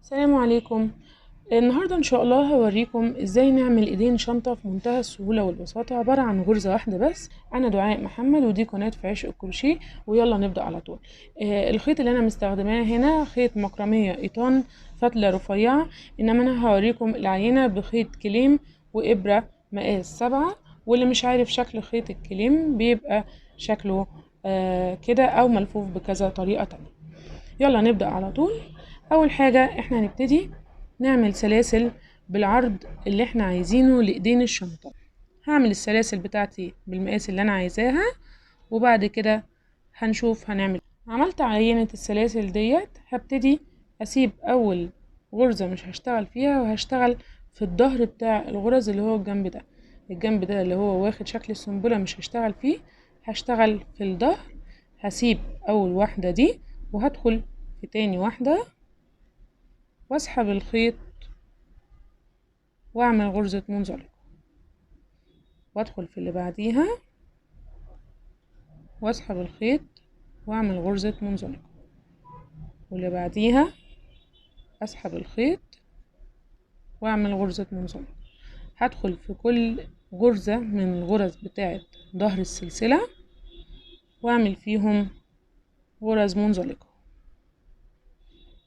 السلام عليكم. النهاردة ان شاء الله هوريكم ازاي نعمل ايدين شنطة في منتهى السهولة والبساطة، عبارة عن غرزة واحدة بس. انا دعاء محمد ودي قناة في عشق الكروشيه، ويلا نبدأ على طول. الخيط اللي انا مستخدماه هنا خيط مكرمية ايطان فتلة رفيعة، انما انا هوريكم العينة بخيط كليم وابرة مقاس 7. واللي مش عارف شكل خيط الكليم بيبقى شكله كده او ملفوف بكذا طريقة تانية. يلا نبدأ على طول. اول حاجة احنا هنبتدي نعمل سلاسل بالعرض اللي احنا عايزينه لايدين الشنطة. هعمل السلاسل بتاعتي بالمقاس اللي انا عايزاها، وبعد كده هنشوف هنعمل. عملت عينة السلاسل ديت، هبتدي اسيب اول غرزة مش هشتغل فيها، وهشتغل في الظهر بتاع الغرز اللي هو الجنب ده. الجنب ده اللي هو واخد شكل السنبلة مش هشتغل فيه، هشتغل في الظهر. هسيب اول واحدة دي وهدخل في تاني واحدة واسحب الخيط واعمل غرزة منزلقة، وادخل في اللي بعديها واسحب الخيط واعمل غرزة منزلقة، واللي بعديها اسحب الخيط واعمل غرزة منزلقة. هدخل في كل غرزة من الغرز بتاعة ظهر السلسلة واعمل فيهم غرز منزلقة.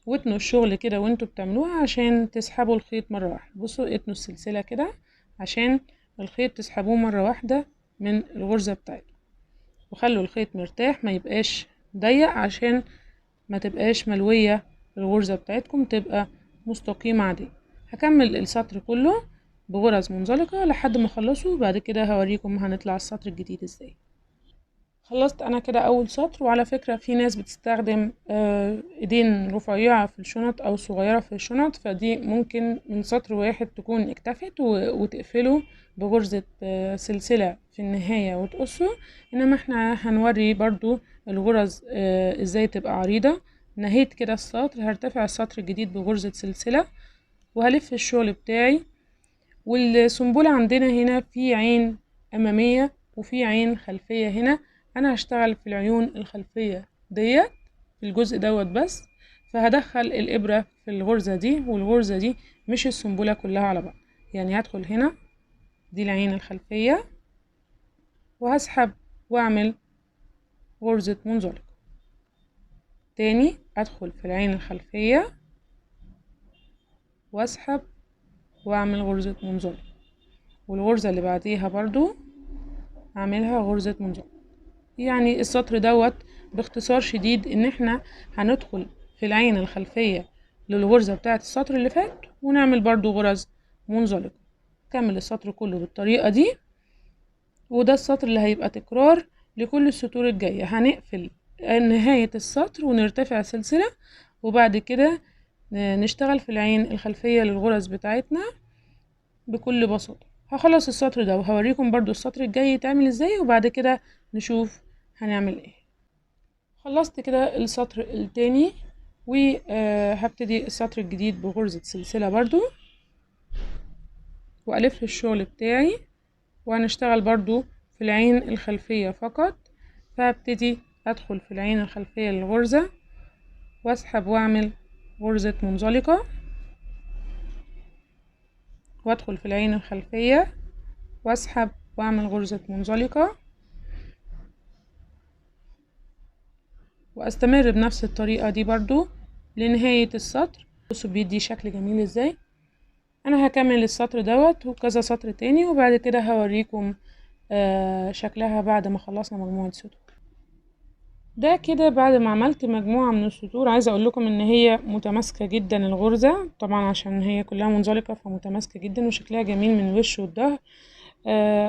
واتنوا الشغل كده وانتوا بتعملوها عشان تسحبوا الخيط مرة واحدة. بصوا اتنوا السلسلة كده عشان الخيط تسحبوه مرة واحدة من الغرزة بتاعته، وخلوا الخيط مرتاح ما يبقاش ضيق عشان ما تبقاش ملوية الغرزة بتاعتكم، تبقى مستقيمة عادية. هكمل السطر كله بغرز منزلقة لحد ما اخلصه، وبعد كده هوريكم هنطلع السطر الجديد ازاي. خلصت انا كده اول سطر. وعلى فكرة في ناس بتستخدم ايدين رفيعة في الشنط او صغيرة في الشنط، فدي ممكن من سطر واحد تكون اكتفت وتقفله بغرزة سلسلة في النهاية وتقصه. انما احنا هنوري برضو الغرز ازاي تبقى عريضة. نهيت كده السطر، هرتفع السطر الجديد بغرزة سلسلة وهلف الشغل بتاعي. والسنبلة عندنا هنا في عين امامية وفي عين خلفية. هنا انا هشتغل في العيون الخلفية ديت في الجزء دوت بس، فهدخل الابرة في الغرزة دي والغرزة دي، مش السنبلة كلها على بعض. يعني هدخل هنا دي العين الخلفية وهسحب واعمل غرزة منزلقة. تاني ادخل في العين الخلفية واسحب واعمل غرزة منزلقة، والغرزة اللي بعديها برضو اعملها غرزة منزلقة. يعني السطر دوت باختصار شديد ان احنا هندخل في العين الخلفية للغرزة بتاعة السطر اللي فات ونعمل برضو غرز منزلقة. كمل السطر كله بالطريقة دي، وده السطر اللي هيبقى تكرار لكل السطور الجاية. هنقفل نهاية السطر ونرتفع سلسلة، وبعد كده نشتغل في العين الخلفية للغرز بتاعتنا بكل بساطة. هخلص السطر ده وهوريكم برضو السطر الجاي يتعمل ازاي، وبعد كده نشوف هنعمل ايه. خلصت كده السطر التاني، وهبتدي السطر الجديد بغرزة سلسلة برضو، والف الشغل بتاعي، وهنشتغل برضو في العين الخلفية فقط. فهبتدي ادخل في العين الخلفية للغرزة واسحب واعمل غرزة منزلقة، وادخل في العين الخلفية واسحب واعمل غرزة منزلقة، واستمر بنفس الطريقة دي برضو لنهاية السطر. بصوا بيدي شكل جميل ازاي. انا هكمل السطر دوت وكذا سطر تاني، وبعد كده هوريكم شكلها بعد ما خلصنا مجموعة سطور. ده كده بعد ما عملت مجموعة من السطور. عايزة اقول لكم ان هي متماسكة جدا الغرزة، طبعا عشان هي كلها منزلقة فمتماسكة جدا وشكلها جميل من الوش والظهر.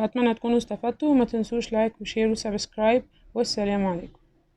اتمنى تكونوا استفدتوا، وما تنسوش like و share و subscribe، والسلام عليكم.